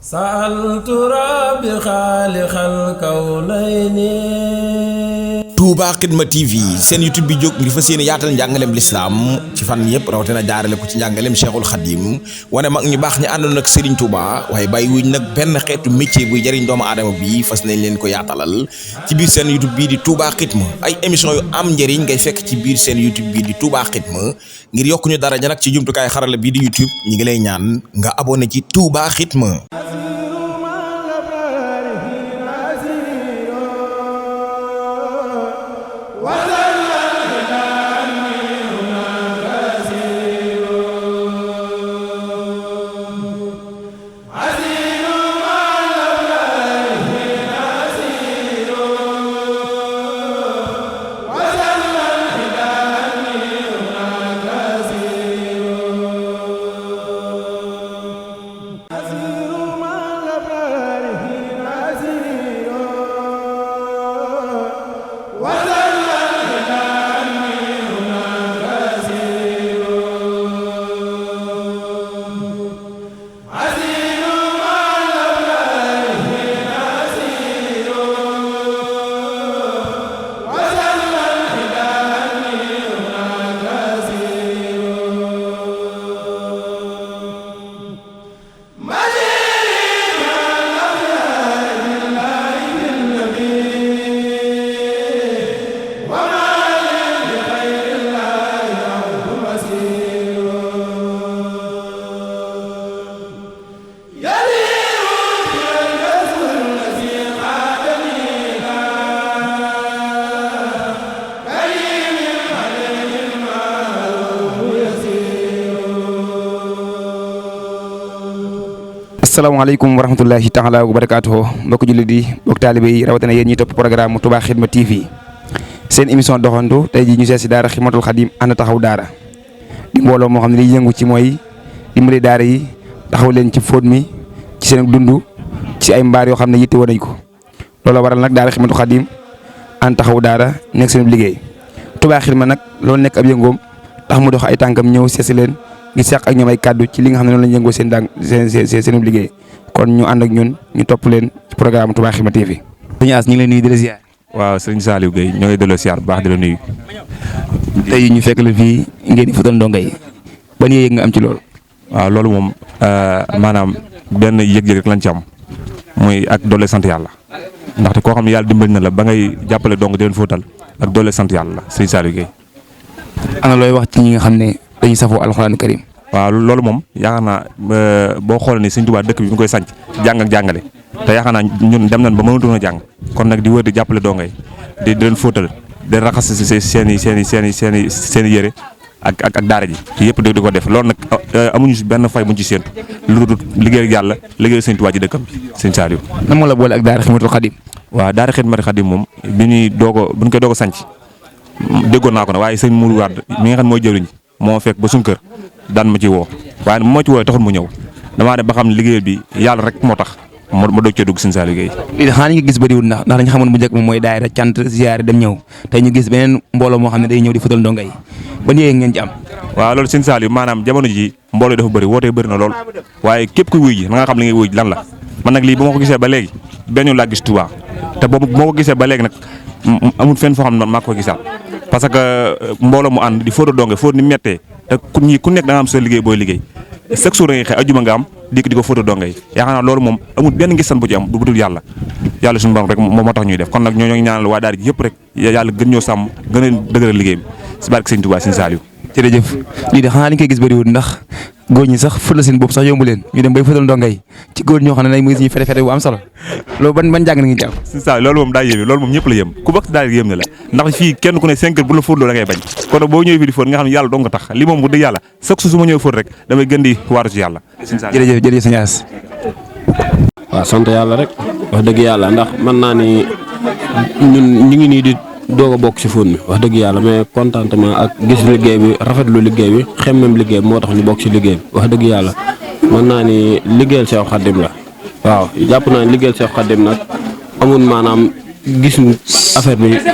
sa'altu rabbi xaaliqal kawnayni. Touba Xidma TV seen YouTube bi jóg ngir fas yéene yaatal njàngaleem lislaam ci fan yëpp rawatina jaarale ko ci njàngaleem Cheikhul Khadim wane mag ñu baax ñi àndoon ak Serigne Touba waaye bàyyi wuñ nag benn xeetu métier buy jëriñ doomu aadama bi fas nañ leen ko yaatalal ci biir seen YouTube bii di Touba Xidma ay émission yu am njëriñ ngay fekk ci biir seen YouTube bii di Touba Xidma ngir yokku ñu daraja nag ci jumtukaay xarala bii di YouTube ñi ngi lay ñaan nga abonné ci Touba Xidma. asalaamaaleykum wa rahmatullahi taala wa barakaatuhu mbokk jullit yi mbokk taalibe yi rawatina yéen ñi topp programme Touba Xidma TV seen émission doxantu tey jii ñu seet si daara Xidmatul Xadim ànd taxaw daara di mbooloo moo xam ne liy yëngu ci mooy dimbali daara yi taxaw leen ci fóot mi ci seen dund ci ay mbaar yoo xam ne yitte woon nañ ko loolu waral nag daara Xidmatul Xadim ànd taxaw daara nekk seen liggéey Touba Xidma nag loolu nekk ab yëngoom tax mu dox ay tànkam ñëw seet si leen ngi seq ak ñoom ay kàddu ci li nga xam ne noonu lañ yëngoo seen liggéey kon ñu ànd ak ñun ñu topp leen ci programme Touba Xidma TV. sëñ As ñu ngi lay nuyu di la ziar. waaw sëñ Saliou Gueye ñoo ngi delloo ziar bu baax di la nuyu. tey ñu fekk la fii ngeen di futal ndongo yi ban yëg nga am ci loolu. waaw loolu moom maanaam benn yëg-yëg rek lañ ci am muy ak doole sant yàlla ndaxte koo xam ne yàlla dimbali na la ba ngay jàppale dong di leen fóotal ak doole sant yàlla la sëñ Saliou Gueye. ana looy wax ci ñi nga xam ne dañuy safoo alxuraan karim. waaw loolu moom yaakaar naa boo xoolee ni sëñ Tuubaa dëkk bi ñu koy sanc jàng ak jàngale te yaakaar naa ñun dem nañ ba mënatuñoo jàng kon nag di wër di jàppale dongay di leen fóotal di raxas seen i yére ak daara ji yëpp di ko def loolu nag amuñu si benn fay buñ ci séentu lu dul liggéey ak yàlla liggéey sëñ Tuubaa ji dëkkam bi sëñ Saliou. nan moo la boole ak daara Xidmatul Xadim. waaw daara Xidmatul Xadim moom buñ koy doog a sanc déggoon naa ko nag waaye sëñ Mourou Wade mi nga xam mooy jëriñ moo fekk ba suñu kër daan ma ci woo waaye bu ma ci wooyee taxul mu ñëw damaa dem ba xam ne liggéey bi yàlla rek moo tax ma doog cee dugg sëñ Saliou Gueye. lii de xanaa ñu ngi gis bëriwul ndax dañu xamoon bu njëkk moom mooy daayira cant ziyaare dem ñëw tey ñu gis beneen mbooloo moo xam ne day ñëw di futal ndongo yi ban yéeg ngeen ci am. waaw loolu sëñ Saliou maanaam jamono ji mbooloo dafa bëri wootee bëri na lool waaye képp kuy wuy ji na nga xam li ngay wuy ji lan la man nag lii ba ma ko gisee ba léegi benn laa gis Touba te boobu moo ko gisee ba léegi nag amul fenn foo xam ne maa ko gisaat parce que mbooloo mu ànd di fóotal donge fóot ni mettee te ku nekk da nga am sa liggéey booy liggéey chaque jour da ngay xëy ajuma nga am di ko fóotal donge yi yaakaar naa loolu moom amul benn ngisan bu ci am bu dul yàlla suñu borom rek moo tax ñuy def kon nag ñoo ngi ñaanal waa daara ji yëpp rek yàlla gën ñoo sàmm gën a dëgëral liggéey bi si barke sëñ Touba sëñ Saliou. jërëjëf lii de xanaa li nga koy gis bëriwul ndax góor ñi sax fële seen bopp sax yombu leen ñu dem bay fëtal ndongo yi ci góor ñoo xam ne nag mu ngi suñu fete bu am solo loolu ban jàng na ngi ci am. sëñ Saliou loolu moom daa yéeme loolu moom ñëpp la yëm ku bokk daal yëm na la ndax fii kenn ku ne 5 heures bu la fóotloo da ngay bañ kon boo ñëwee fii di fóot nga xam ne yàlla dong nga tax li moom bu dëgg yàlla chaque su ma ñëwee fóot rek damay gën di waaru ci yàlla. jërëjëf sëñ As. waaw sant yàlla rek wax dëgg yàlla ndax mën naa ni ñun ñu ngi nii di doog a bokk ci fóot mi wax dëgg yàlla mais contentement ak gis liggéey bi rafetlu liggéey bi xemmem liggéey bi moo tax ñu bokk ci liggéey bi wax dëgg yàlla mën naa ni liggéeyal Seex Xaadim la waaw jàpp naa ni liggéeyal Seex Xaadim nag amul maanaam gis affaire bi da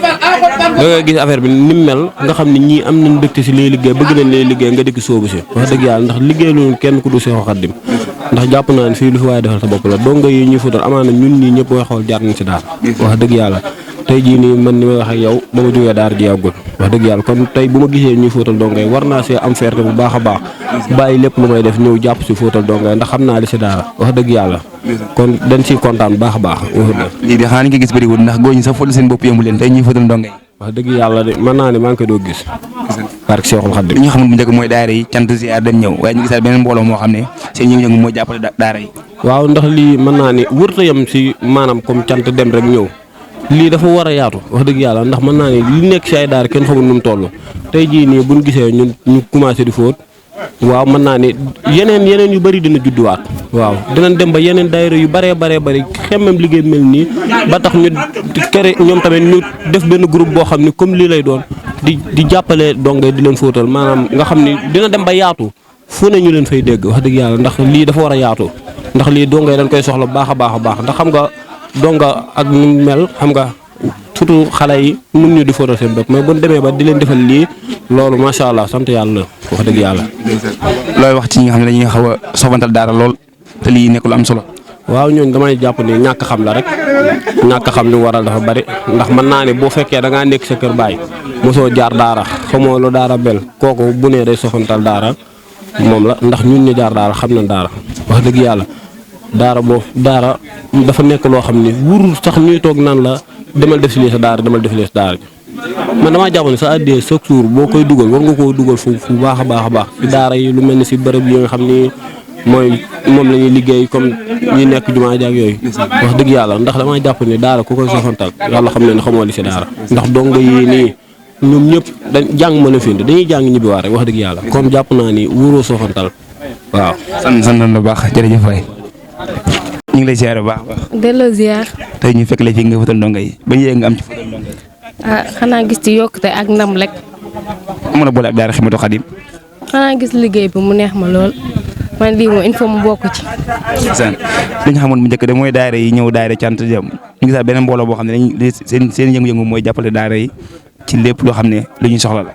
nga gis affaire bi ni mu mel nga xam ne ñii am nañ dëkk ci lay liggéey bëgg nañ lay liggéey nga dikk sóobu si wax dëgg yàlla ndax liggéey loolu kenn ku du Seex Xaadim ndax jàpp naa ne fii lu fi waaye defal sa bopp la donga yi ñuy fóotal amaana ñun ñii ñëpp booy xool jaar nañ si daara wax dëgg yàlla tey jii nii man ni may wax ak yow ba ma jógee daara ji yàggul wax dëgg yàlla kon tey bu ma gisee ñuy fóotal donga yi war naa see am fierté bu baax a baax bàyyi lépp lu may def ñëw jàpp si fóotal donga yi ndax xam naa li si daara wax dëgg yàlla kon dañ siy kontaan bu baax a baax lii de xanaa ni nga gis bëriwul ndax góor ñi sax fóotal seen bopp yëngu leen tey ñuy fóotal ndongo yi wax dëgg yàlla de mën naa ne maa ngi koy doog gis barke Seexul Xadiim li ñu xamul bu njëkk mooy daara yi cant ziar dem ñëw waaye ñu gisaat beneen mbooloo moo xam ne seen yëngu-yëngu mooy jàppale daara yi waaw ndax lii mën naa ni wërta yam si maanaam comme cant dem rek ñëw lii dafa war a yaatu wax dëgg yàlla ndax mën naa ni li nekk si ay daara kenn xamul nu mu toll tey jii nii buñ gisee ñun ñu commencé di fóot waaw mën naa ni yeneen yu bëri dina judduwaat waaw dinañ dem ba yeneen daayira yu bëree bëri xemmem liggéey mel nii ba tax ñu kere ñoom tamit ñu def benn groupe boo xam ni comme lii lay doon di jàppale donge di leen fóotal maanaam nga xam ni dina dem ba yaatu fu ne ñu leen fay dégg wax dëgg yàlla ndax lii dafa war a yaatu ndax lii donge dañ koy soxla baax a baax ndax xam nga donga ak ñu mel xam nga surtout xale yi mun ñu di fóotal seen bopp mais bu ñu demee ba di leen defal lii loolu macha allah sant yàlla wax dëgg yàlla. looy wax ci ñi nga xam ne dañuy xaw a sobantal daara lool te lii nekk lu am solo. waaw ñooñu damay jàpp ni ñàkk xam la rek ñàkk xam li waral dafa bari ndax mën naa ne boo fekkee da ngaa nekk sa kër baay mosoo jaar daara xamoo lu daara bel kooku bu nee day sofantal daara moom la ndax ñun ñu jaar daara xam na daara wax dëgg yàlla daara dafa nekk loo xam ni wurul sax ñuy toog naan la demal def si lii sa daara demal def si lii sa daara man damaa jàpp ne sa addee chaque jour boo koy dugal war nga koo dugal fu baax a baax si daara yi lu mel ni si bërëb yi nga xam ni moom la ñuy liggéey comme ñi nekk jumaa jaag yooyu wax dëgg yàlla ndax damaa jàpp ni daara ku koy sofantal yàlla xam ne ne xamoo li si daara ndax dongo yi nii ñoom ñëpp dañ jàng mën a find dañuy jàng ñibbi waar rek wax dëgg yàlla comme jàpp naa ni wóoroo sofantal waaw sant na baax jërëjëf waay ñu ngi lay ziar bu baax. delloo ziar. tey ñu fekk la fi nga fóotal ndongo yi ba ñu nga am ci fóotal ndongo yi. xanaa gis ci yokkute ak ndam rek. mën a boole ak daara Xidmatul Xadim. xanaa gis liggéey bi mu neex ma lool man lii moom il faut mu bokk ci. li ñu xamoon bu njëkk de mooy daara yi ñëw daara cant jëm ñu gisaat beneen mbooloo boo xam ne dañuy seen yëngu-yëngu mooy jàppale daara yi ci lépp loo xam ne lu ñuy soxla la.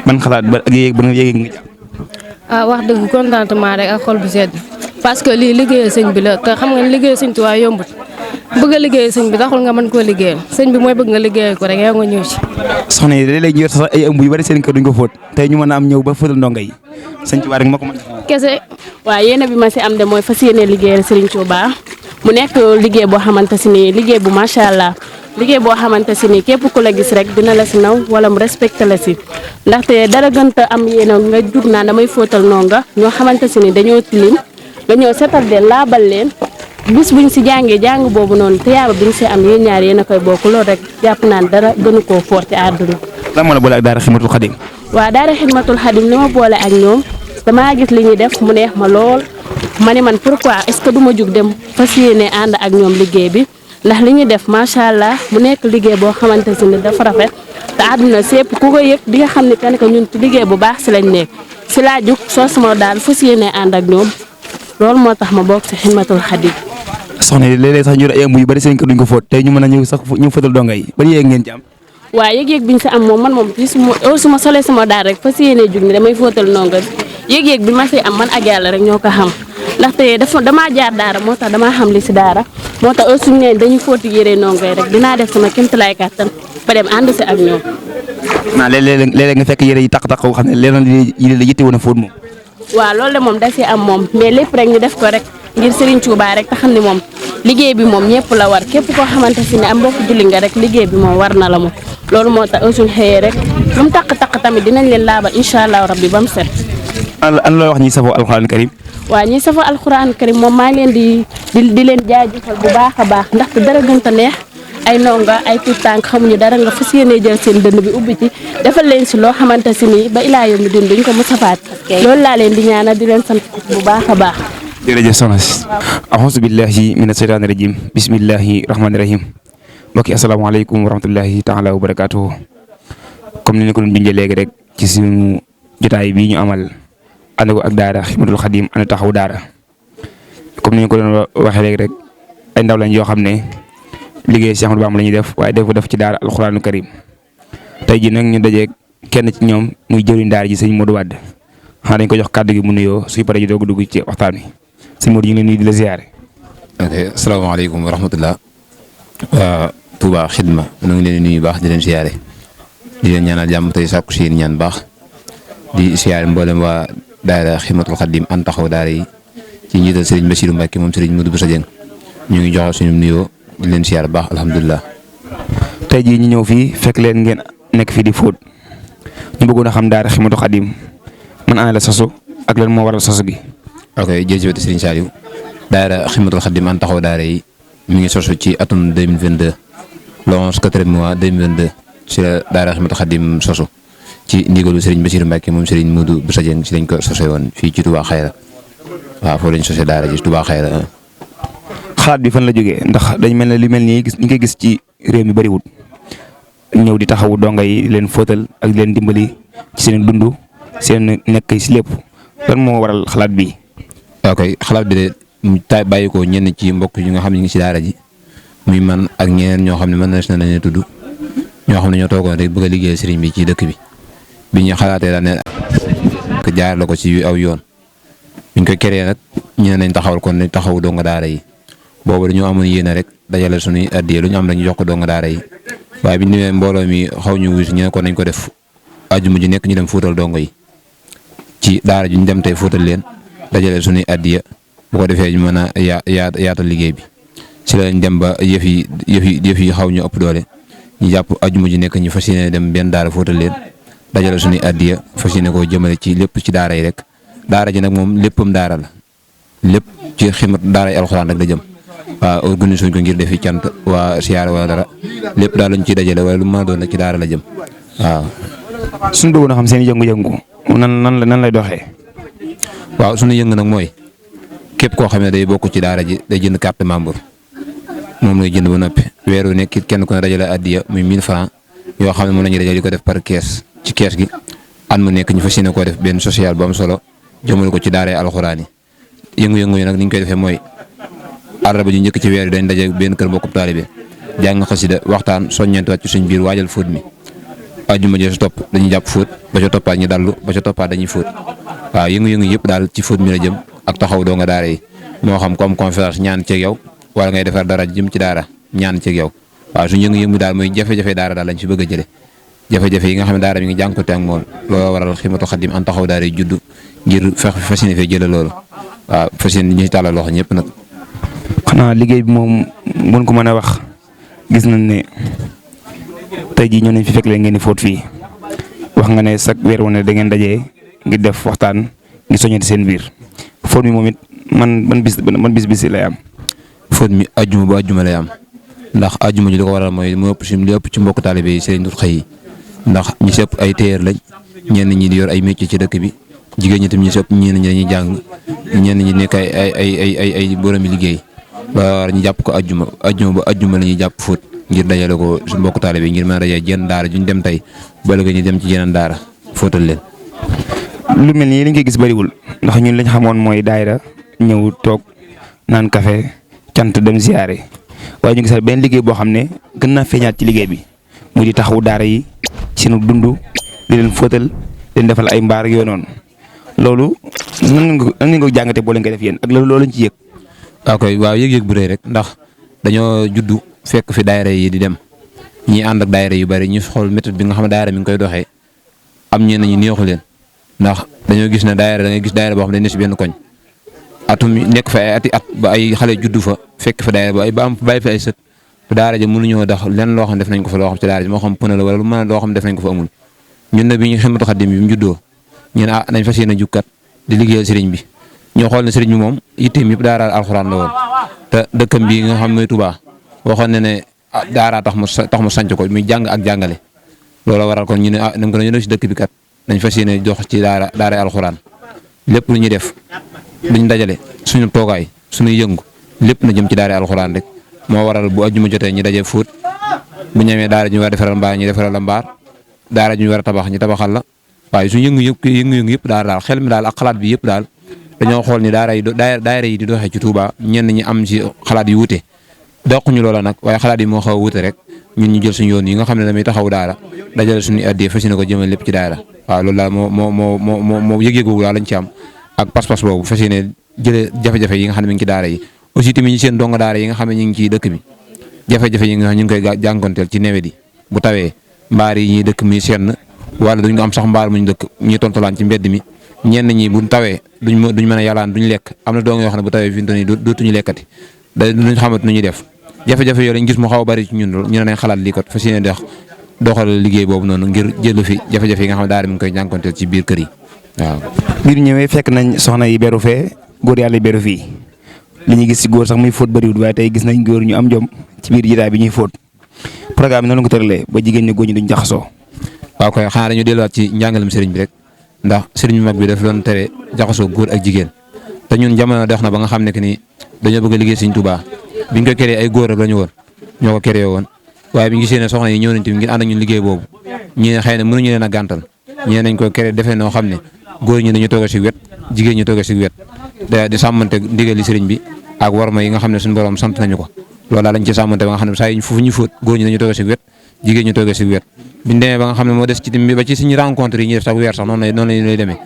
man xalaat ba ak yéeg ba nga yéeg nga jàpp. wax dëgg contentement rek ak xol bu sedd parce que lii liggéeyal sëñ bi la te xam nga ne liggéeyal sëñ Tuubaa yombut bëgg a liggéeyal sëñ bi taxul nga mën koo liggéeyal sëñ bi mooy bëgg nga liggéeyal ko rek yow nga ñëw ci. soxna yi léeg-léeg ñu yor sax ay ëmb yu bari seen kër duñ ko fóot tey ñu mën a am ñëw ba fóotal ndongo yi sëñ Tuubaa rek moo ko mën kese. waaw yéene bi ma si am de mooy fas yéene liggéeyal Serigne Touba mu nekk liggéey boo xamante si ni liggéey bu macha allah liggéey boo xamante si ni képp ku la gis rek dina la si naw wala mu respecté la si ndaxte dara gënta am yéene nga jug naa damay fóotal ndongo ñoo xamante si ni dañoo tilim nga ñëw setal leen laabal leen bis buñ si jàngee jàng boobu noonu te yaaba biñ si am yéen ñaar yéen a koy bokk loolu rek jàpp naan dara gënu koo foor ci àdduna. lan moo la boole ak daara Xidmatul Xadim. waaw daara Xidmatul Xadim li ma boole ak ñoom damaa gis li ñuy def mu neex ma lool ma ne man pourquoi est-ce que du ma jug dem fas yéene ànd ak ñoom liggéey bi ndax li ñuy def macha allah mu nekk liggéey boo xamante si ni dafa rafet te àdduna sépp ku ko yëg di nga xam ne que ñun ci liggéey bu baax si lañ nekk si laa jug soo sama daal fas yéene ànd ak ñoom loolu moo tax ma bokk si Xidmatul Xadim. soxna yi léeg-léeg sax ñu ay ëmb yu bari seen kër duñ ko fóot tey ñu mën a ñëw sax ñu fóotal ndongo yi ba yéeg ngeen ci am. waaw yëg-yëg biñ si am moom man moom su ma solee sama daal rek fas yéene jug ni damay fóotal ndongo yëg-yëg bi ma si am man ak yàlla rek ñoo ko xam ndaxte damaa jaar daara moo tax damaa xam li si daara moo tax suñu neen dañuy fóoti yére ndongo yi rek dinaa def sama kéemtalaay kàttan ba dem ànd si ak ñoom. léeg-léeg nga fekk yére yi taq-taq xam ne leneen yi la yitte woon a fóot moom. waaw loolu de moom da si am moom mais lépp rek ñu def ko rek ngir Serigne Touba rek te xam ne moom liggéey bi moom ñëpp la war képp koo xamante si ne am mbokk julli nga rek liggéey bi moom war na la moom loolu moo tax suñu xëyee rek lu mu taq-taq tamit dinañ leen laabal incha allah rabbi ba mu set. an looy wax ñi safoo alxuraan karim. waaw ñi safoo alxuraan karim moom maa ngi leen di leen jaajëfal bu baax a baax ndaxte dara gënta neex ay ndonga ay tuut tànk xamuñu dara nga fas yéene jël seen dënd bi ubbi ci defal leen si loo xamante si ni ba ilaa yow mi dund duñ ko mës a faat loolu laa leen di ñaanal di leen sant bu baax a baax. jërëjëf soxna si. auzu billahi mina seytaani rajim bismillahi rahmaani rahim mbokki asalaamaaleykum wa rahmatullahi taala wa barakaatuhu comme ni ñu ko doon junjee léegi rek ci suñu jotaay bii ñu amal ànd ko ak daara Xidmatul Xadim ànd taxaw daara comme ni ñu ko doon waxee léegi rek ay ndaw lañ yoo xam ne liggéey Cheikh Ahmadou Bamba la ñuy def waaye def ci daara alxuraanu karim tey ji nag ñu dajeeg kenn ci ñoom muy jëriñ daara ji sëñ Modou Wade xanaa dañ ko jox kàddu gi mu nuyoo suy paree ji doog dugg ci waxtaan wi sëñ Modou ñu ngi leen nuyu di la ziare. ok asalaamaaleykum wa rahmatullah waa Touba Xidma ñu ngi leen di nuyu baax di leen ziare di leen ñaanal jàmm tey sàkku si yéen ñaan baax di ziare mboolem waa daayira Xidmatul Xadim an taxaw daara yi ci njiital Serigne Bassirou Mbacke moom Serigne Modou Bousso Dieng ñu ngi joxe suñu nuyoo di leen ziare baax alhamdulilah. tey jii ñu ñëw fii fekk leen ngeen nekk fii di fóot ñu bëggoon a xam daara Xidmatul Xadim man ana la sosu ak lan moo waral sosu gi. ok jërëjëf Serigne Saliou daayira Xidmatul Xadim an taxaw daara yi mi ngi sosu ci atum 2022 le 11 mois 2022 ci la daayira Xidmatul Xadim sosu ci ndigalu Serigne Bassirou Mbacke moom Serigne Modou Bousso Dieng ci lañ ko sosee woon fii ci Touba Xayra waaw foofu lañ sosee daara ji Touba Xayra. xalaat bi fan la jógee ndax dañ mel ne li mel nii gis ñu koy gis ci réew mi bariwul ñëw di taxawu donga yi leen fóotal ak leen dimbali ci seen dund seen nekk si lépp lan moo waral xalaat bi. ok xalaat bi de tay bàyyi ko ñenn ci mbokk yi nga xam ne ñu ngi si daara ji muy man ak ñeneen ñoo xam ne mën na leen tudd ñoo xam ne ñoo toogoon rek bëgg a liggéeyal sëriñ bi ci dëkk bi ñu xalaatee daal ne jaar la ko ci aw yoon biñ ko créé nag ñu ne nañ taxawal kon ne taxawu donga daara yi boobu dañoo amoon yéene rek dajale suñuy addiyee lu ñu am rek ñu jox ko donga daara yi waaye biñ demee mbooloo mi xaw ñu wuus ñu ne kon nañ ko def àjjuma ji nekk ñu dem fóotal dongo yi ci daara ji ñu dem tey fóotal leen dajale suñuy addiya bu ko defee ñu mën a yaatal liggéey bi ci lañ dem ba yëf yi xaw ñu ëpp doole ñu jàpp àjjuma ji nekk ñu fas yéene dem benn daara fóotal leen dajale suñuy addiya fas yéene koo jëmale ci lépp ci daara yi rek daara ji nag moom léppam daara la lépp ci Xidmat daara yi alxuraan rek la jëm waaw organisé ko ngir defi cant waa siyaara wala dara lépp daal lañ ciy dajale wala lu mën a doon rek ci daara la jëm waaw. suñu bëggoon a xam seen yëngu-yëngu nan lay doxee. waaw suñu yëngu nag mooy képp koo xam ne day bokk ci daara ji day jënd carte membre moom lay jënd ba noppi weer wu nekk kenn ku ne dajale addiya muy 1000 francs yoo xam ne moom la ñuy dajale di ko def par kees ci kees gi at mu nekk ñu fas yéene koo def benn social bu am solo jëmale ko ci daara yi alxuraan yi yëngu-yëngu yi nag ni ñu koy defee mooy àllarba ji njëkk ci weer yi dañ daje benn kër bokkub taalibe jàng xasida waxtaan soññeent wàcc ci suñ biir waajal fóot mi àjjuma ji sa topp dañuy jàpp fóot ba ca toppaat ñu dallu ba ca toppaat dañuy fóot waaw yëngu-yëngu yëpp daal ci fóot mi la jëm ak taxaw doo nga daara yi moo xam comme conférence ñaan ceeg yow wala ngay defar dara jëm ci daara ñaan ceeg yow waaw suñu yëngu-yëngu daal mooy jafe-jafe daara daal lañ fi bëgg a jële jafe-jafe yi nga xam ne daara mi ngi jànkuwute ak moom loolu waral Xidmatul Xadim an taxaw daara yi judd ngir fas yéene fee jële loolu waaw fas yéene ñu ci tàllal loxo ñëpp nag. xanaa liggéey bi moom buñ ko mën a wax gis nañ ne tey jii ñoo nañ fi fekk leen ngeen di fóot fii wax nga ne chaque weer wu ne da ngeen dajee ngir def waxtaan ngir soññati seen biir fóot mi moom it man bis lay am. fóot mi àjjuma ba àjjuma lay am ndax àjjuma ji li ko waral mooy mu ëpp li ëpp ci mbokk taalibe yi seen dut xëy yi ndax ñi si ëpp ay téyeer lañ ñenn ñi di yor ay métier ci dëkk bi jigéen ñi tam ñi si ëpp ñenn ñi dañuy jàng ñenn ñi nekk ay boromi liggéey ba ñu jàpp ko àjjuma ba àjjuma la ñuy jàpp fóot ngir dajale ko su mbokk taalibe yi ngir mën a dajale jenn daara juñ dem tey ba léegi ñu dem ci jeneen daara fóotal leen. lu mel nii lañ koy gis bariwul ndax ñun lañ xamoon mooy daayira ñëw toog naan café cant dem ziyaare waaye ñu gisal benn liggéey boo xam ne gën naa feeñaat ci liggéey bi muy di taxawu daara yi seenu dund di leen fóotal di leen defal ay mbaar yooyu noonu loolu nan ngeen ko jàngatee boo leen koy def yéen ak loolu lañ ci yëg. waaw yëg-yëg bu rëy rek ndax dañoo juddu fekk fi daayira yi di dem ñi ànd ak daayira yu bari ñu xool méthode bi nga xam ne daayira mi ngi koy doxee am ñenn ñi neexu leen ndax dañoo gis ne daayira da ngay gis daayira boo xam ne dañ ne si benn koñ atum nekk fa ay at ba ay xale juddu fa fekk fa daayira ba am bàyyi fi ay sët daara ja mënuñoo dox lenn loo xam def nañ ko fa loo xam ci daara ji moo xam pëne la wala lu mën a loo xam def nañ ko fa amul ñun ne bi ñu Xidmatul Xadim bi mu juddoo ñun nañ fas yéene jukkat di liggéeyal sëriñ bi ñoo xool ne sëriñ bi moom itteem yëpp daara alxuraan la woon te dëkkam bi nga xam mooy Touba waxoon ne ne daara tax mu sanc ko muy jàng ak jàngale loolu waral kon ñu ne nam ko ñu si dëkk bi kat nañ fas yéene dox ci daara alxuraan lépp lu ñuy def duñ dajale suñu toogaay suñu yëngu lépp na jëm ci daara alxuraan rek moo waral bu àjjuma jotee ñu daje fóot bu ñëwee daara ñu war a defaral mbaar ñu defaral la mbaar daara ñu war a tabax ñu tabaxal la waaye suñu yëngu yëpp daal xel mi daal ak xalaat bi yëpp daal dañoo xool ni daara yi di doxee ci Touba ñenn ñi am ci xalaat yu wute doquñu loola nag waaye xalaat yi moo xaw a wute rek ñun ñu jël suñu yoon yi nga xam ne damay taxaw daara dajale suñu addee fas yéene ko jëmal lépp ci daara waaw loolu daal moo yëg-yëg boobu daal lañ ci am ak pas-pas boobu fas yéene jëlee jafe-jafe yi nga xam ne mi ngi ci daara yi aussi tamit ñi seen donga daara yi nga xam ne ñu ngi ci dëkk bi jafe-jafe yi nga xam ñu ngi koy jànkonteel ci nawet yi bu tawee mbaar yi ñuy dëkk muy senn wala duñ am sax mbaar muñ dëkk ñuy tontolaan ci mbedd mi ñenn ñi bu tawee duñ mën a yalaan duñ lekk am na doong yoo xam ne bu tawee fi mu toll nii dootuñu lekkati duñ xamante nu ñuy def jafe-jafe yooyu lañ gis mu xaw a bari ci ñun lool ñu ne nañ xalaat lii kot fas yéene doxal liggéey boobu noonu ngir jëlu fi jafe-jafe yi nga xam ne daara mi ngi koy jànkonteel ci biir kër yi waaw. biir ñëwee fekk nañ soxna yi beru fee góor yàlla beru fii li ñu gis si góor sax muy fóot bëriwul waaye tey gis nañ góor ñu am jom ci biir jitaay bi ñuy fóot programme bi noonu ko tëralee ba jigéen ñi góor ñi duñ jaxasoo. waaw koy xanaa dañu delluwaat ci njàngalem sëriñ bi rek ndax sëriñ bi mag bi daf doon tere jaxasoo góor ak jigéen te ñun jamono dox na ba nga xam ne que ni dañoo bëgg a liggéey Sëriñ Tuubaa biñ ko créé ay góor rek la ñu woon ñoo ko créé woon waaye bi ñu gisee ne soxna yi ñëw nañ tamit ngir ànd ak ñun liggéey boobu ñi ne xëy na mënuñu leen a gàntal ñee nañ ko créé defee noo xam ne góor ñi dañu toog si wet jigéen ñi toog si wet di sàmmante ndigali sëriñ bi ak warma yi nga xam ne suñu borom sant nañu ko loolu daal lañ ci sàmmante ba nga xam ne saa yi foofu ñu fóot góor ñi dañu toog si wet jigéen ñi toog si wet biñ demee ba nga xam ne moo des ci tamit ba ci suñu rencontre yi ñuy def sax weer sax noonu lay demee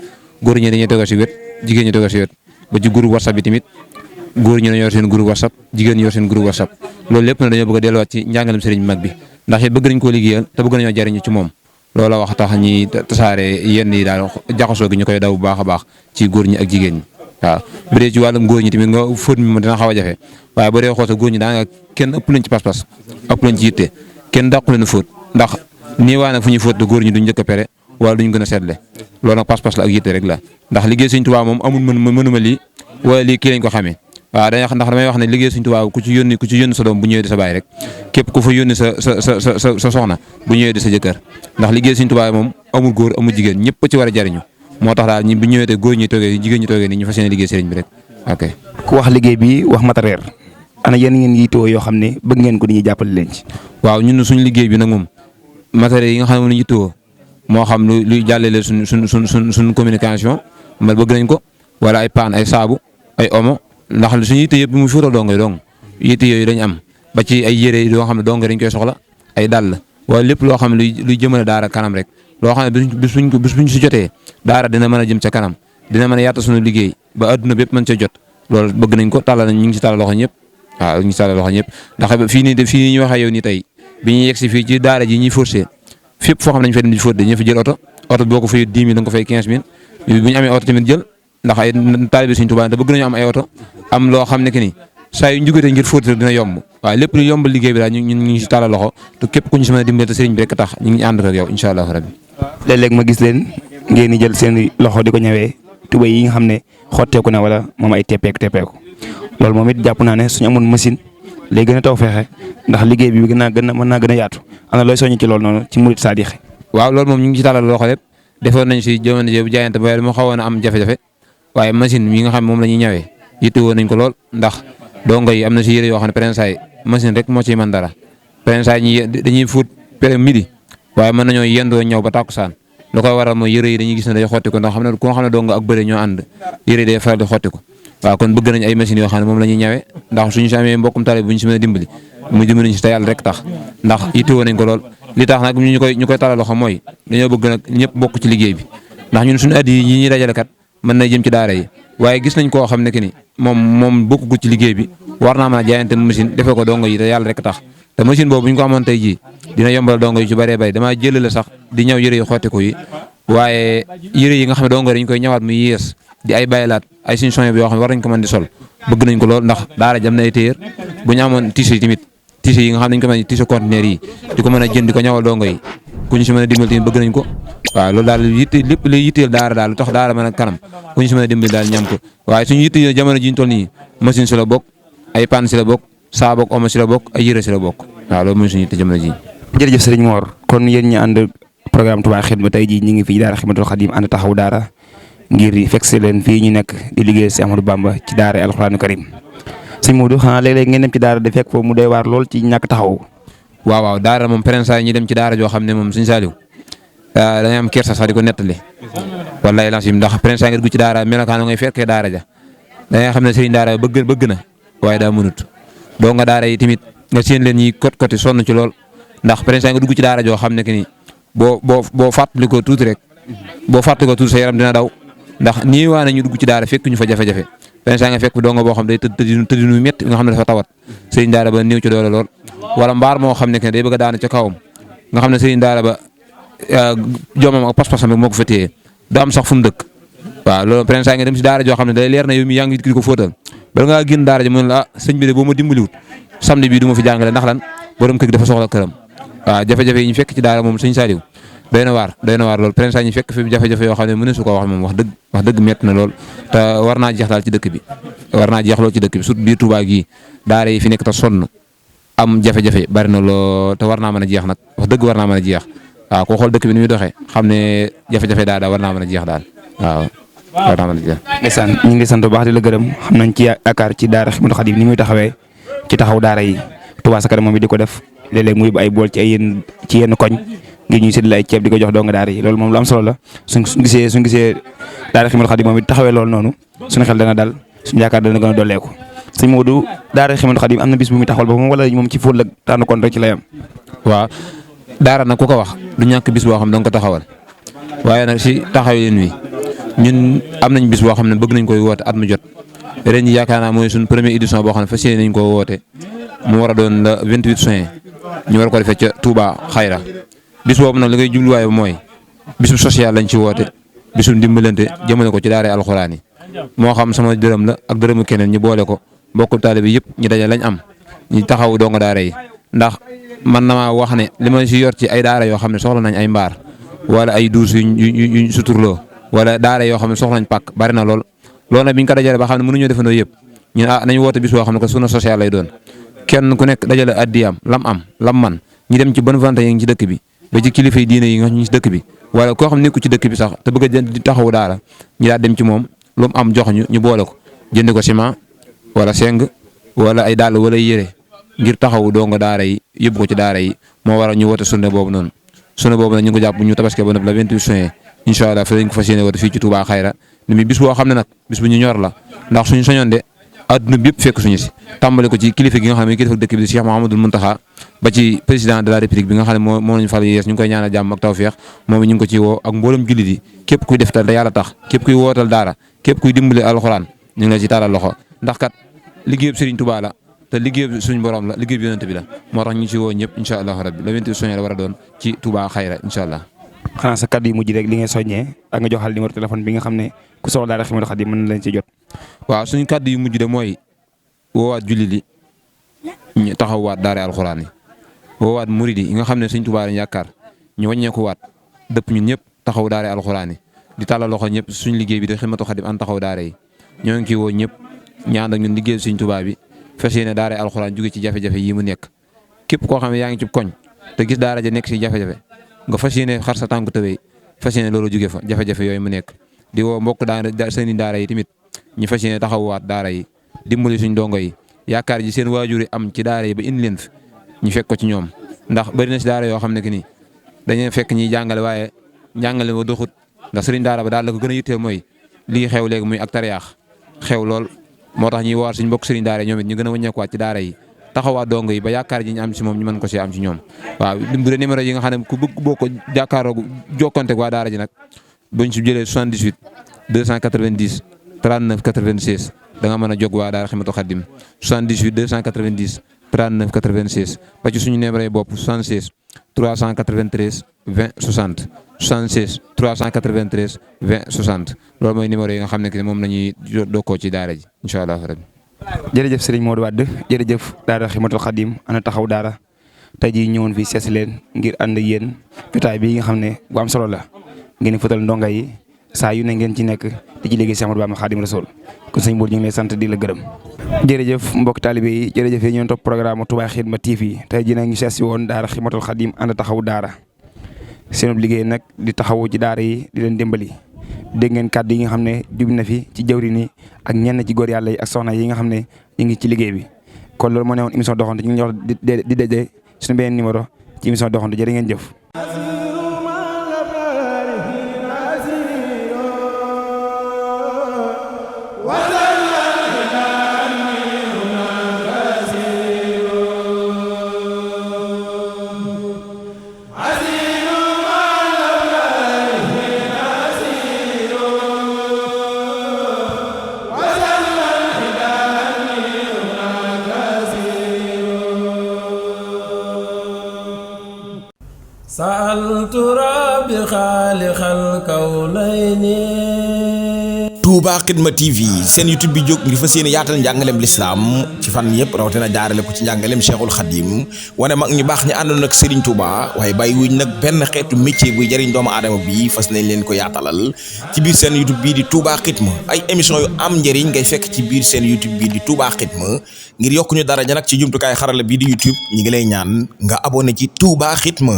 góor ñi dañuy toog si wet jigéen ñi toog si wet ba ci groupe WhatsApp bi tamit góor ñi dañoo yor seen groupe WhatsApp jigéen ñi yor seen groupe WhatsApp loolu lépp na dañoo bëgg a delluwaat ci njàngalem sëriñ bi mag bi ndax it bëgg nañ koo liggéeyal te bëgg nañoo jariñu ci moom loolu wax tax ñi tasaare yenn yi daal jaxasoo gi ñu koy daw bu baax a baax ci góor ñi ak jigéen ñi waaw bu dee ci wàllum góor ñi tamit nga fóot mi moom dina xaw a jafe waaye bu dee xool sa góor ñi daanaka kenn ëpp leen ci pas-pas ëpp leen ci yitte kenn dàqu leen fóot ndax nii waa nag fu ñuy fóot te góor ñi duñ njëkk a pere wala duñ gën a seetle loolu nag pas-pas la ak yitte rek la ndax liggéey Sëriñ Tuubaa moom amul mënuma lii wala lii kii lañ ko xamee waaw ndax damay wax ne liggéey Sëriñ Tuubaa ku ci yónni sa doom bu ñëwee di sa baay rek képp ku fa yónni sa soxna bu ñëwee di sa jëkkër ndax liggéey Sëriñ Tuubaa moom amul góor amul jigéen ñëpp ci war a jariñu moo tax daal ñi bu ñëwee te góor ñi toogee jigéen ñi toogee ni ñu fas yéene liggéey sëriñ bi rek ok. ku wax liggéey bi wax matériel ana yéen ngeen yittewoo yoo xam ne bëgg ngeen ko di ñu jàppale leen ci. waaw ñun suñu liggéey bi nag moom matériel yi nga xam ne moom la ñu yittewoo moo xam luy jàllale suñ communication man bëgg nañ ko wala ay paan ay saabu ay omo ndax suñu yitte yëpp mu fuutal dongoy dong yitte yooyu dañ am ba ci ay yére yoo xam ne dong dañ koy soxla ay dàll wala lépp loo xam ne luy jëmale daara kanam rek loo xam ne bis buñ si jotee daara dina mën a jëm ca kanam dina mën a yaata suñu liggéey ba adduna bépp mën ca jot loolu bëgg nañ ko tàllal nañ ñu ngi si tàllal loxo ñëpp waaw ñu ngi si tàllal loxo ñëpp ndax fii nii ñu waxee yow nii tey bi ñuy yegg si fii ci daara ji ñuy forcé fépp foo xam ne dañu fay dem di fóot dañu fa jël oto boo ko fay 10 000 da nga ko fay 15 000 bu ñu amee oto tamit jël ndax ay taalibe Sëriñ Tuubaa te bëgg nañu am ay oto am loo xam ne que ni saa yu njugate ngir fóot dina yomb waaye lépp lu yombal liggéey bi daal ñu ngi si tàllal loxo te képp ku ñu si mën a dimbale te sëriñ bi rek tax ñu ngi ànd ak yow incha allah rabbi. léeg-léeg ma gis leen ngeen di jël seen loxo di ko ñëwee tubéy yi nga xam ne xotteeku na wala moom ay teppeeku loolu moom it jàpp naa ne suñu amoon machine lay gën a taw feexe ndax liggéey bi mën naa gën a yaatu am na looy soññ ci loolu noonu ci murid saadix. waaw loolu moom ñu ngi ci tàllal loxo lépp defoon nañ si jamono ji bu jaayante ba mu xawoon a am jafe-jafe waaye machine yi nga xam ne moom la ñuy ñëwee yitte woon nañ ko lool ndax dongo yi am na si yére yoo xam ne prensaay machine rek moo ciy mën dara prensaay ñi dañuy fóot midi waaye mën nañoo yendoo ñëw ba tàkkusaan lu koy waral mooy yére yi dañuy gis ne day xotti ko ndax xam ne ku nga xam ne dongo ak bëre ñoo ànd yére yi day faral di xotti ko waaw kon bëgg nañ ay machines yoo xam ne moom la ñuy ñëwee ndax suñu si amee mbokkum tale bu ñu si mën a dimbali mu dimbali ñu si te yàlla rek tax ndax yitte woon nañ ko lool li tax nag ñu koy talal loxo mooy dañoo bëgg nag ñëpp bokk ci liggéey bi ndax ñun suñu addi yi ñuy dajale kat mën na jëm ci daara yi waaye gis nañ koo xam ne que ni moom bokku ci liggéey bi war naa mën a jaayante machine defee ko dongo yi te yàlla rek tax te machine boobu bu ñu ko amoon tey jii dina yombal dongo yi ci bëree bëri damaa jëlale sax di ñëw yëre yi xotti ko yi waaye yëre yi nga xam ne dongo dañ koy ñëwaat muy yées di ay baylaat ay suñu soñe bi yoo xam ne war nañ ko mën di sol bëgg nañ ko lool ndax daara jam na ay téer bu ñu amoon tissu yi tamit tissu yi nga xam ne dañ ko mën a tissu conteneur yi di ko mën a jënd di ko ñawal dongo yi ku ñu si mën a dimbali tamit bëgg nañ ko waaw loolu daal yitte lépp li yitteel daara daal lu tax daara mën a kanam ku ñu si mën a dimbali daal ñam ko waaye suñu yitte jamono ji ñu toll nii machine si la bokk ay panne si la bokk saabu ak omo si la bokk ay yëre si la bokk waaw loolu mooy suñu yitte jamono ji. jërëjëf Serigne Mor kon yéen ñi ànd programme Touba Xidma tey jii ñu ngi fii daara Xidmatul Xadim ànd taxaw daara ngir fekk si leen fii ñu nekk di liggéey si Ahmadou Bamba ci daara alxuraanu karim sëñ Modou xanaa léeg-léeg ngeen dem ci daara di fekk foofu mu doy waar lool ci ñàkk taxaw. waaw daara moom prensa ñi dem ci daara joo xam ne moom suñu saaliw dañuy am kersa sax di ko nettali wallahi lancim ndax prensa nga dugg ci daara melokaan ngay fekkee daara ja da ngay xam ne sëriñ daara bëgg na waaye daa mënut doo nga daara yi tamit nga seen leen ñi côté sonn ci lool ndax prensa nga dugg ci daara joo xam ne que ni boo fàttalikoo tuuti rek boo fàttalikoo tuuti sa yaram dina daw ndax nii waa na ñu dugg ci daara fekk ñu fa jafe-jafe pensa nga fekk fi dongo boo xam day tëddinu métti nga xam ne dafa tawat sëriñ daara ba néew ci doole lool wala mbaar moo xam ne que day bëgg a daanu ca kawam nga xam ne sëriñ daara ba jomam ak pas-pasam moo ko fa téye du am sax fu mu dëkk waaw loolu pensa nga dem si daara joo xam ne day leer na yow mi yaa ngi di ko fóotal bala ngaa génn daara ji mu ne la sëñ bi de boo ma dimbaliwut samedi bii du ma fi jàngale ndax lan borom kër gi dafa soxla këram waaw jafe-jafe yi ñu fekk ci daara moom sëñ Saliou doy na waar loolu prince ñu fekk fi jafe-jafe yoo xam ne mëne su ko wax moom wax dëgg métti na lool te war naa jeex daal ci dëkk bi war naa jeex lool ci dëkk bi surtout biir Touba gii daara yi fi nekk te sonn am jafe-jafe bari na lool te war naa mën a jeex nag wax dëgg war naa mën a jeex waaw koo xool dëkk bi ni muy doxee xam ne jafe-jafe daal war naa mën a jeex daal waaw war naa mën a jeex. ndeysaan ñu ngi sant bu baax di la gërëm xam nañ ci yaakaar ci daara Xidmatul Xadim ni muy taxawee ci taxaw daara yi Touba Ca Kanam moom di ko def léeg-léeg muy bu ay bool ci yenn koñ ngir ñuy séddale ay ceeb di ko jox donga daara yi loolu moom lu am solo la suñ gisee daara Xidmatul Xadim moom it taxawee loolu noonu suñu xel dana dal suñu yaakaar dana gën a dolleeku sëñ Modou daara Xidmatul Xadim am na bis bu muy taxawal ba moom wala moom ci fóot la tànn kon rek ci lay am. waaw daara nag ku ko wax du ñàkk bis boo xam ne da nga ko taxawal waaye nag si taxawee leen wi ñun am nañ bis boo xam ne bëgg nañ koy woote at mu jot ren ñi yaakaar naa mooy suñ première édition boo xam ne fas yéene nañ koo woote mu war a doon le 28 juin ñu war ko defee ca Touba Xayra bis boobu nag li ngay jubluwaay ba mooy bisu social lañ ci woote bisu ndimbalante jëmale ko ci daara alxuraan yi moo xam sama dërëm la ak dërëmu keneen ñu boole ko mbokku taalibe bi yëpp ñu daje lañ am ñu taxaw donga daara yi ndax man na maa wax ne li ma si yor ci ay daara yoo xam ne soxla nañ ay mbaar wala ay duus yuñ suturloo wala daara yoo xam ne soxla nañ pàkk bari na lool loolu nag bi ñu ko dajale ba xam ne mënuñoo defandoo yëpp ñun nañ woote bis boo xam ne que sunu social lay doon kenn ku nekk dajale addiyam lam man ñu dem ci bonne volonté yi ngi ci dëkk bi ba ci kilifa yi diine yi nga ñu ci dëkk bi wala koo xam nekku ci dëkk bi sax te bëgg a di taxawu daara ñu daal dem ci moom lu mu am jox ñu boole ko jënd ko ciment wala seng wala ay dàll wala yére ngir taxawu donga daara yi yóbbu ko ci daara yi moo waral ñu woote sunne boobu noonu sunne boobu nag ñu ngi ko jàpp ñu tabaske ba nag la 28 juin incha allah fi lañ ko fas yéene woote fii ci Touba Xayra ni mi bis boo xam ne nag bis bu ñu ñor la ndax suñu soñoon de adduna bi yëpp fekk suñu si tàmbale ko ci kilifa gi nga xam ne kilifa dëkk bi di Cheikh Mouhamadoul Mountakha ba ci président de la république bi nga xam ne moo lañu fal yees ñu ngi koy ñaanal jàmm ak tawfeex moom ñu ngi ko ci woo ak mboolem jullit yi képp kuy def te yàlla tax képp kuy wootal daara képp kuy dimbali alxuraan ñu ngi la ci taalal loxo ndax kat liggéeyub Serigne Touba la te liggéeyub suñu borom la liggéeyub yonent bi la moo tax ñu ci woo ñëpp incha allah rabbi le 28 juin la war a doon ci Touba Xayra incha allah. xanaa sa kaddu yu mujj rek li ngay soññee ak nga joxal numéro téléphone bi nga xam ne ku soxla daara Xidmatul Xadim mën na leen ci jot. waaw suñu kaddu yu mujj de mooy woowaat jullit yi ñu taxawaat daara alxuraan yi woowaat murid yi nga xam ne Sëñ Tuubaa lañ yaakaar ñu wàññeeku waat dëpp ñun ñëpp taxaw daara alxuraan yi di tàllal loxo ñëpp suñu liggéey bi de Xidmatul Xadim an taxaw daara yi ñoo ngi ciy woo ñëpp ñaan ak ñun liggéey Sëñ Tuubaa bi fas yéene daara alxuraan jóge ci jafe-jafe yi mu nekk képp koo xam ne yaa ngi ci koñ te gis daara ja nekk si jafe-jafe nga fas yéene xar sa tànk tëwee fas yéene loolu jóge fa jafe-jafe yooyu mu nekk di woo mbokk daara seeni daara yi tamit ñu fas yéene taxawaat daara yi dimbali suñ dongo yi yaakaar ji seen waajur yi am ci daara yi ba indi leen fi ñu fekk ko ci ñoom ndax bari na si daara yoo xam ne que ni dañuy fekk ñiy jàngale waaye njàngale ba doxut ndax sëriñ daara ba daal la ko gën a yitteel mooy lii xew léegi muy ak tariyaax xew lool moo tax ñuy waar suñ mbokk sëriñ daara yi ñoom it ñu gën a wàññeekuwaat ci daara yi taxawaat dongo yi ba yaakaar ji ñu am si moom ñu mën ko si am si ñoom waaw bu dee numéro yi nga xam ne ku bëgg boo ko jàkkaaroo jokkonte waa daara ji nag buñ si jëlee 78 290 39 96 da nga mën a jóg waa daara Xidmatul Xadim 78 290 39 96 ba ci suñu numéro yi bopp 76 393 20 60 76 393 20 60 loolu mooy numéro yi nga xam ne que moom la ñuy dokkoo ci daara ji incha allah rabbi. jërëjëf Serigne Modou Wade jërëjëf daara Xidmatul Xadim ana taxaw daara tey jii ñëwoon fii seesi leen ngir ànd ak yéen jotaay bi nga xam ne bu am solo la ngeen fëtal ndonga yi saa yu ne ngeen ci nekk di ci liggéey Cheikh Ahmadou Bamba Xaadimu Rasuul kon sëñ Modou ñu ngi lay sant di la gërëm. jërëjëf mbokk taalibe yi jërëjëf yéen ñoo topp programme Touba Xidma TV tey jii nag ñu seesi woon daara Xidmatul Xadim ànd taxaw daara seen liggéey nag di taxawu ci daara yi di leen dimbali dégg ngeen kàddu yi nga xam ne jub na fi ci jawriñ yi ak ñenn ci góor yàlla yi ak soxna yi nga xam ne ñu ngi ci liggéey bi kon loolu moo ne woon émission doxantu ñu ngi wax di daje suñu beneen numéro ci émission doxantu jërë ngeen jëf. sa'altu rabbi xaaliqal kawnayni. Touba Xidma TV seen YouTube bi jóg ngir fas yéene yaatal njàngaleem lislaam ci fan yëpp rawatina jaarale ko ci njàngaleem Cheikhul Khadim wane mag ñu baax ñi àndoon ak Serigne Touba waaye bàyyi wuñ nag benn xeetu métier buy jëriñ doomu aadama bi fas nañ leen ko yaatalal ci biir seen YouTube bii di Touba Xidma ay émission yu am njëriñ ngay fekk ci biir seen YouTube bii di Touba Xidma ngir yokku ñu daraja nag ci jumtukaay xarala bii di YouTube ñi ngi lay ñaan nga abonné ci Touba Xidma.